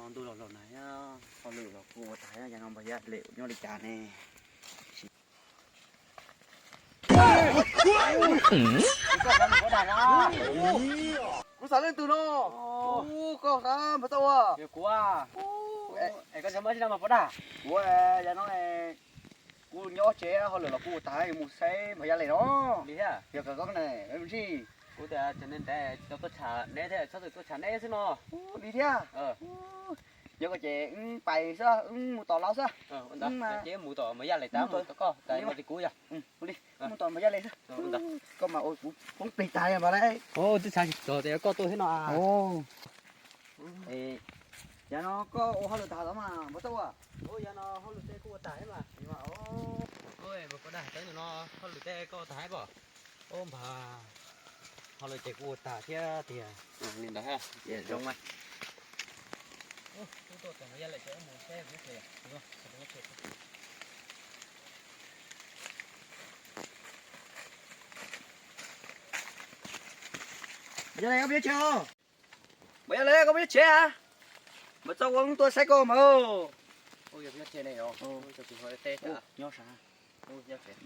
Ntuj los los na, hauj lwm los kuj ua tag, yog no npawg Yaj Lem nyob li cas ne? Kuv xav leej twg no? Koj npawg Txoj Ua. Yog kuv. Es koj nyob tsis no mas Pov Dag? Kuv, yog no kuv nyob tsev, hauj lwm los kuv ua tag, mus saib npawg Yaj Lem no. Li thiab? Yog kawg koj ne, me ntsis. Kuv tias cov neeg ntev tsis tau tuaj tsham neb thiab, txhob txwm tuaj tsham neb xwb no. Li thiab? Yog koj ces wb pais xwb, wb mus tom lawv xwb. Ces mus tom npawg Yaj Lem tas mus tom koj tas li, mus tom npawg Yaj Lem xwb. Koj mas ua kuv poob plig tas li mas lauj. Twb xav tsis txog tias koj tuaj thiab no. Yog no koj ua hauj lwm tag los mas npawg Txoj Ua? Yog no hauj lwm tej kuj ua tag thiab mas. Npawg Pov Dag, no hauj lwm tej koj ua tag thiab pob? Npawg, hauj lwm ces kuj ua tag thiab tiag. Li ntawd zoo mas. Wb tuaj tom npawg Yaj Lem ces wb mus saib npawg Yaj Lem. Npawg Yaj Lem, koj puas nyob tsev os? Npawg Yaj Lem, koj puas nyob tsev a? Npawg Txoj Ua tuaj saib koj mas. Nyob tsev.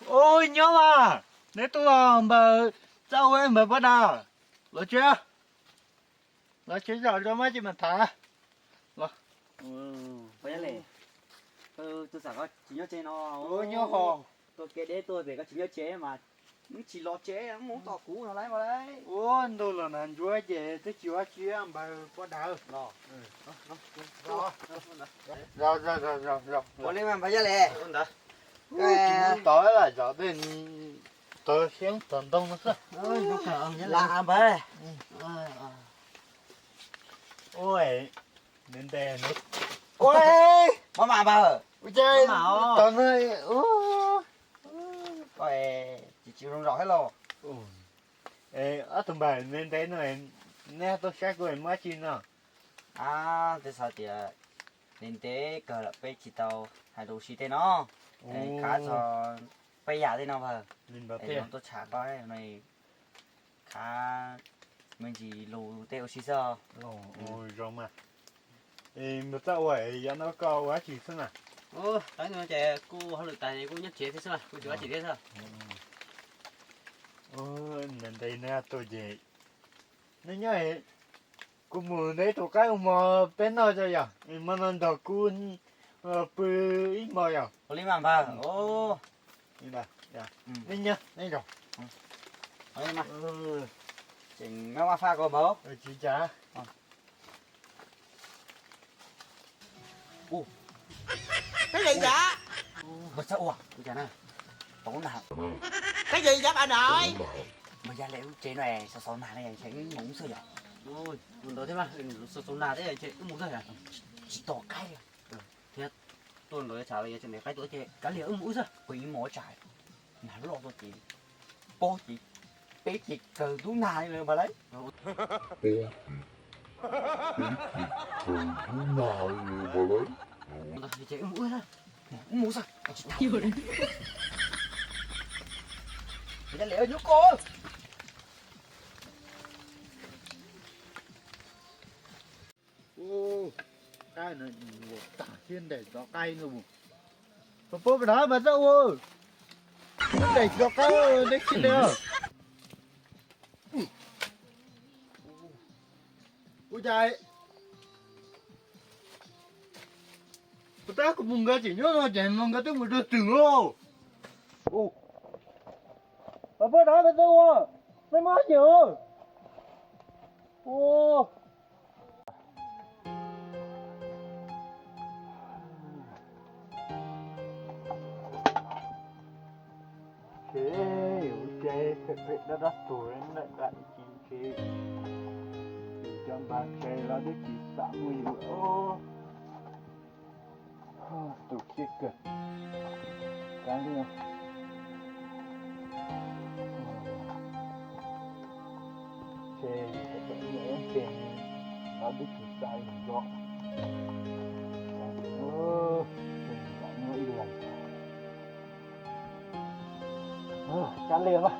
Ua nyob mas, neb tuaj, npawg Txoj Ua, npawg Pov Dag, los tsev, los tsev zom zaws mas tsis mam tham. Los. Npawg Yaj Lem, tus xav koj tsis nyob tsev no. Nyob ho. Tuaj kev deb tuaj ces koj tsis nyob tsev mas wb tsis los tsev, wb mus tom kuv no lauj mas lauj. Ua ntuj los hnav ntsuab ces twb tsis ua tsi, npawg Pov Dag los. Ua li mas npawg Yaj Lem. Tsis tau lam zov tej tog siab tog ntoo no xwb. Lam npawg. Ua ntev ntev. Ua, maj mam npawg. Ua cas tog no tsis tsis zoo zaum thiab los? Ob tug npawg, ntev ntev no neb tuaj saib kuv muaj dab tsi no? Twb xav tias ntev ntev kawg lawm peb tsis tau hais lus ua si tej no. Khav txog peb yam tej no npawg. Li ntawd thiaj tuaj tsham koj no, khav me ntsis lus tej ua si xwb. Zoo mas. Es npawg Txoj Ua, yav no koj ua dab tsi xwb na? Tab no ces kuj hauj lwm tas ces kuj nyob tsev thiab xwb, kuj tsis ua dab tsi thiab xwb. Ntev ntev no tuaj ces neb nyob, kuv mus ntes tus qaib ua mov peb noj tso yom, hmo no nrog kuv pw ib hmo yom. Ua li mas npawg. Neb nyob, neb zaum. Tseem nyob maj faj koj npawg. Tsis cas. Cái gì vậy? Npawg Txoj Ua, ua cas na? Tau nag. Cái gì vậy bà nội? Npawg Yaj Lem lub tsev no xov xov nag no ntshe wb mus xwb yom. Ua ntawd thiab mas, xov xov nag thiab ntshe wb mus xwb yom. Tsis tos qaib thiab, tuaj nrog tsam los yog tseem ntes qaib tuaj ces kav liam wb mus wb xwb, pw ib hmos tsam nag loj tuaj ces pob ces peb ces kawg tub nag li lawm npawg lauj. Ces wb mus wb xwb, wb mus xwb. Npawg Yaj Lem, nyob koj. Ub, qaib no luam tag thiab ntes cov qaib no mus. Puas pom npawg Txoj Ua, ntes cov qaib neb tsis ntes. Ua cas puas tab kuv mus nkawd tseem nyob no ces no nkawd twb mus rau twg lauj? Puas pom npawg Txoj Ua, neb mob ces. Ces yus tsev phem phem dab dab tuag ntawm dab tsi tsev, yus cov npawg tsev los twb tsis xav muaj yus. Tus khiav kawg. Kav liam. Ces tsev los twb tsis xav yus nco. Kav liam, lam nyob ib leeg. Kav liam mas.